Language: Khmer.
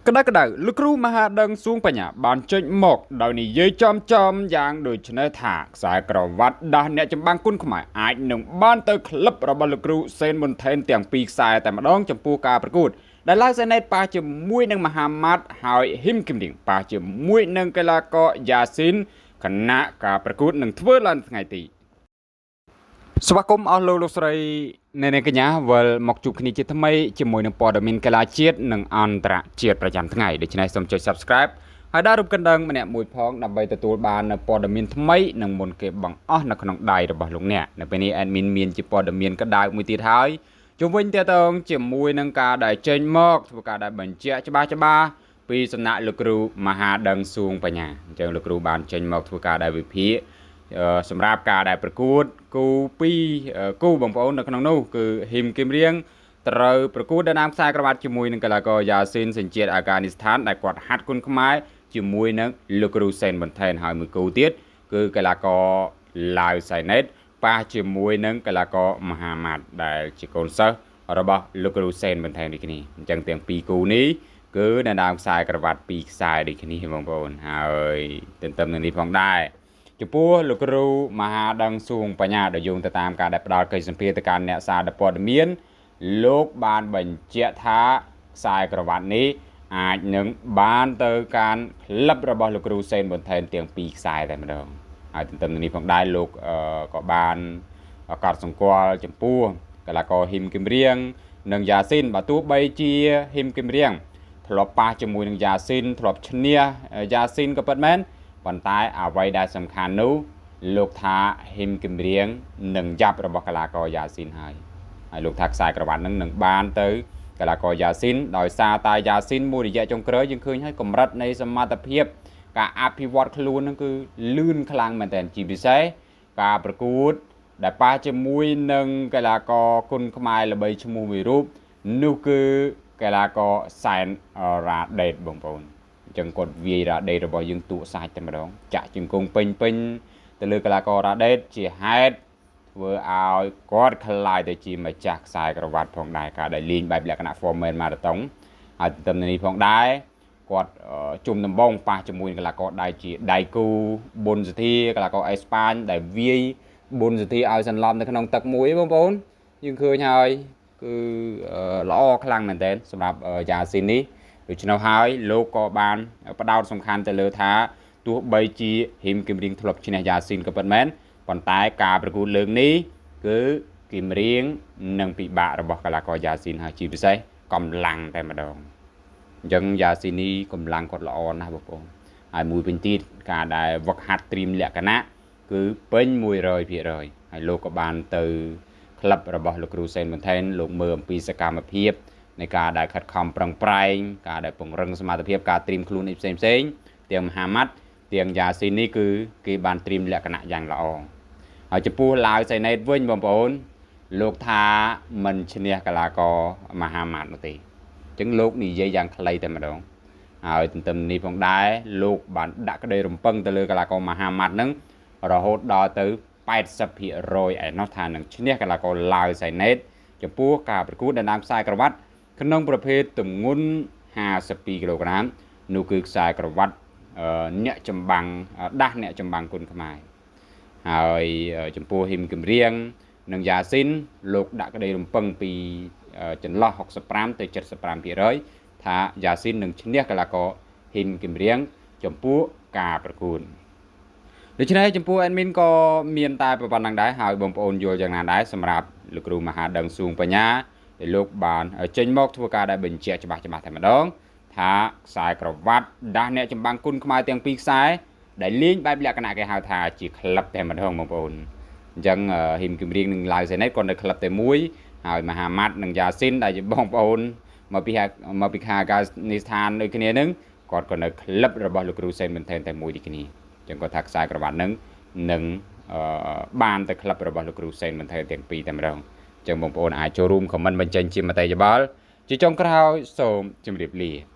ក្តៅក្តៅលោកគ្រូមហាដឹងសួងបញ្ញាបានចេញមកដោយនិយាយចំចំយ៉ាងដូចនេះថាខ្សែក្រវ៉ាត់ដាស់អ្នកចម្បាំងគុណខ្មែរអាចនឹងបានទៅក្លឹបរបស់លោកគ្រូសេនមុនថេនទាំងពីរខ្សែតែម្ដងចំពោះការប្រកួតដែលឡាវសេណេតប៉ះជាមួយនឹងមហាម៉ាត់ហើយហ៊ីមគឹមរៀងប៉ះជាមួយនឹងកីឡាករយ៉ាស៊ីនខណៈការប្រកួតនឹងធ្វើឡើងថ្ងៃទីស្វាគមន៍អស់លោកលោកស្រីអ្នកនាងកញ្ញាវិលមកជួបគ្នាជាថ្មីជាមួយនឹងព័ត៌មានកីឡាជាតិនិងអន្តរជាតិប្រចាំថ្ងៃដូច្នេះសូមចុច Subscribe ហើយដាក់រូបកណ្ដឹងម្នាក់មួយផងដើម្បីទទួលបាននូវព័ត៌មានថ្មីនិងមុនគេបង្អស់នៅក្នុងដៃរបស់លោកអ្នកនៅពេលនេះ admin មានជាព័ត៌មានក្តៅមួយទៀតហើយជុំវិញទាក់ទងជាមួយនឹងការដែលចេញមកធ្វើការដែលបញ្ជាក់ច្បាស់ច្បាស់ពីសំណាក់លោកគ្រូមហាដឹងសួងបញ្ញាអញ្ចឹងលោកគ្រូបានចេញមកធ្វើការដែលវិភាគសម្រាប់ការដែលប្រកួតគូពីរគូបងប្អូននៅក្នុងនោះគឺហ៊ីមគឹមរៀងត្រូវប្រកួតដណ្ដើមខ្សែក្រវ៉ាត់ជាមួយនឹងកីឡាករយ៉ាស៊ីនសញ្ជាតិអាហ្គានីស្ថានដែលគាត់ហាត់គុនខ្មែរជាមួយនឹងលោកគ្រូសេនបន្ថែនហើយមួយគូទៀតគឺកីឡាករឡាវសៃណេតប៉ះជាមួយនឹងកីឡាករមហាម៉ាត់ដែលជាកូនសិស្សរបស់លោកគ្រូសេនបន្ថែនដូចគ្នាអញ្ចឹងទាំងពីរគូនេះគឺដណ្ដើមខ្សែក្រវ៉ាត់ពីរខ្សែដូចគ្នាបងប្អូនហើយទន្ទឹមនឹងនេះផងដែរចំពោះលោកគ្រូមហាដឹងសួងបញ្ញាដែលយោងទៅតាមការដែលផ្ដល់កិច្ចសម្ភារទៅកាន់អ្នកសារព័ត៌មានលោកបានបញ្ជាក់ថាខ្សែក្រវ៉ាត់នេះអាចនឹងបានទៅកាន់ក្លឹបរបស់លោកគ្រូសេនបន្ថែនទាំងពីរខ្សែតែម្ដងហើយទន្ទឹមនឹងនេះផងដែរលោកក៏បានកត់សម្គាល់ចំពោះកីឡាករហ៊ីមគឹមរៀងនិងយ៉ាស៊ីនបើទោះបីជាហ៊ីមគឹមរៀងធ្លាប់ប៉ះជាមួយនឹងយ៉ាស៊ីនធ្លាប់ឈ្នះយ៉ាស៊ីនក៏ពិតមែនប៉ុន្តែអ្វីដែលសំខាន់នោះលោកថាហ៊ីមគឹមរៀងនឹងយ៉ាប់របស់កីឡាករយ៉ាស៊ីនហើយហើយលោកថាខ្សែក្រវ៉ាត់នឹងនឹងបានទៅកីឡាករយ៉ាស៊ីនដោយសារតែយ៉ាស៊ីនមួយរយៈចុងក្រោយយើងឃើញហើយកម្រិតនៃសមត្ថភាពការអភិវឌ្ឍខ្លួននឹងគឺលឿនខ្លាំងមែនទែនជាពិសេសការប្រកួតដែលប៉ះជាមួយនឹងកីឡាករគុណខ្មែរល្បីឈ្មោះមួយរូបនោះគឺកីឡាករសែនរ៉ាដេតបងប្អូនអញ្ចឹងគាត់វាយរ៉ាដេតរបស់យើងទក់សាច់តែម្ដងចាក់ជង្គង់ពេញពេញទៅលើកីឡាកររ៉ាដេតជាហេតុធ្វើឲ្យគាត់ក្លាយទៅជាម្ចាស់ខ្សែក្រវ៉ាត់ផងដែរការដែលលេងបែបលក្ខណៈ Foreman Marathon ហើយទន្ទឹមនឹងនេះផងដែរគាត់ជុំដំបងប៉ះជាមួយកីឡាករដែលជាដៃគូប៊ុនសធាកីឡាករអេស្ប៉ាញដែលវាយប៊ុនសធាឲ្យសន្លប់នៅក្នុងទឹកមួយបងប្អូនយើងឃើញហើយគឺល្អខ្លាំងមែនទែនសម្រាប់យ៉ាស៊ីននេះដូច្នោះហើយលោកក៏បានផ្ដោតសំខាន់ទៅលើថាទោះបីជាហ៊ីមគឹមរៀងធ្លាប់ឈ្នះយ៉ាស៊ីនក៏ពិតមែនប៉ុន្តែការប្រកួតលើកនេះគឺគឹមរៀងនឹងពិបាករបស់កីឡាករយ៉ាស៊ីនហើយជាពិសេសកម្លាំងតែម្ដងអញ្ចឹងយ៉ាស៊ីននេះកម្លាំងគាត់ល្អណាស់បងប្អូនហើយមួយវិញទៀតការដែលវឹកហាត់ត្រៀមលក្ខណៈគឺពេញ 100% ហើយលោកក៏បានទៅក្លឹបរបស់លោកគ្រូសេនបន្ថែនលោកមើលអំពីសកម្មភាពនៃការដែលខិតខំប្រឹងប្រែងការដែលពង្រឹងសមត្ថភាពការត្រៀមខ្លួននេះផ្សេងផ្សេងទាំងមហាម៉ាត់ទាំងយ៉ាស៊ីននេះគឺគេបានត្រៀមលក្ខណៈយ៉ាងល្អហើយចំពោះឡាវសៃណេតវិញបងប្អូនលោកថាមិនឈ្នះកីឡាករមហាម៉ាត់នោះទេអញ្ចឹងលោកនិយាយយ៉ាងខ្លីតែម្ដងហើយទន្ទឹមនេះផងដែរលោកបានដាក់ក្តីរំពឹងទៅលើកីឡាករមហាម៉ាត់នឹងរហូតដល់ទៅ 80% ឯណោះថានឹងឈ្នះកីឡាករឡាវសៃណេតចំពោះការប្រកួតដណ្ដើមខ្សែក្រវ៉ាត់ក្នុងប្រភេទទម្ងន់52គីឡូក្រាមនោះគឺខ្សែក្រវ៉ាត់អ្នកចម្បាំងដាស់អ្នកចម្បាំងគុណខ្មែរហើយចំពោះហ៊ីមគឹមរៀងនិងយ៉ាស៊ីនលោកដាក់ក្តីរំពឹងពីចន្លោះ65ទៅ 75% ថាយ៉ាស៊ីននឹងឈ្នះកីឡាករហ៊ីមគឹមរៀងចំពោះការប្រកួតដូច្នេះចំពោះ admin ក៏មានតែប៉ុណ្្នឹងដែរហើយបងប្អូនយល់យ៉ាងណាដែរសម្រាប់លោកគ្រូមហាដឹងសួងបញ្ញាដែលលោកបានចេញមកធ្វើការដែលបញ្ជាក់ច្បាស់ច្បាស់តែម្ដងថាខ្សែក្រវ៉ាត់ដាស់អ្នកចម្បាំងគុណខ្មែរទាំងពីរខ្សែដែលលេងបែបលក្ខណៈគេហៅថាជាក្លឹបតែម្ដងបងប្អូនអញ្ចឹងហ៊ីមគឹមរៀងនិងឡាវសេណេតគាត់នៅក្លឹបតែមួយហើយមហាម៉ាត់និងយ៉ាស៊ីនដែលជាបងប្អូនមកពីខាកានីស្ថានដូចគ្នានឹងគាត់ក៏នៅក្លឹបរបស់លោកគ្រូសេនបន្ថែមតែមួយដូចគ្នាអញ្ចឹងគាត់ថាខ្សែក្រវ៉ាត់នឹងនឹងបានទៅក្លឹបរបស់លោកគ្រូសេនបន្ថែមទាំងពីរតែម្ដងអញ្ចឹងបងប្អូនអាចចូលរួមខមមិនបញ្ចេញជាមតិយោបល់ជាចុងក្រោយសូមជម្រាបលា។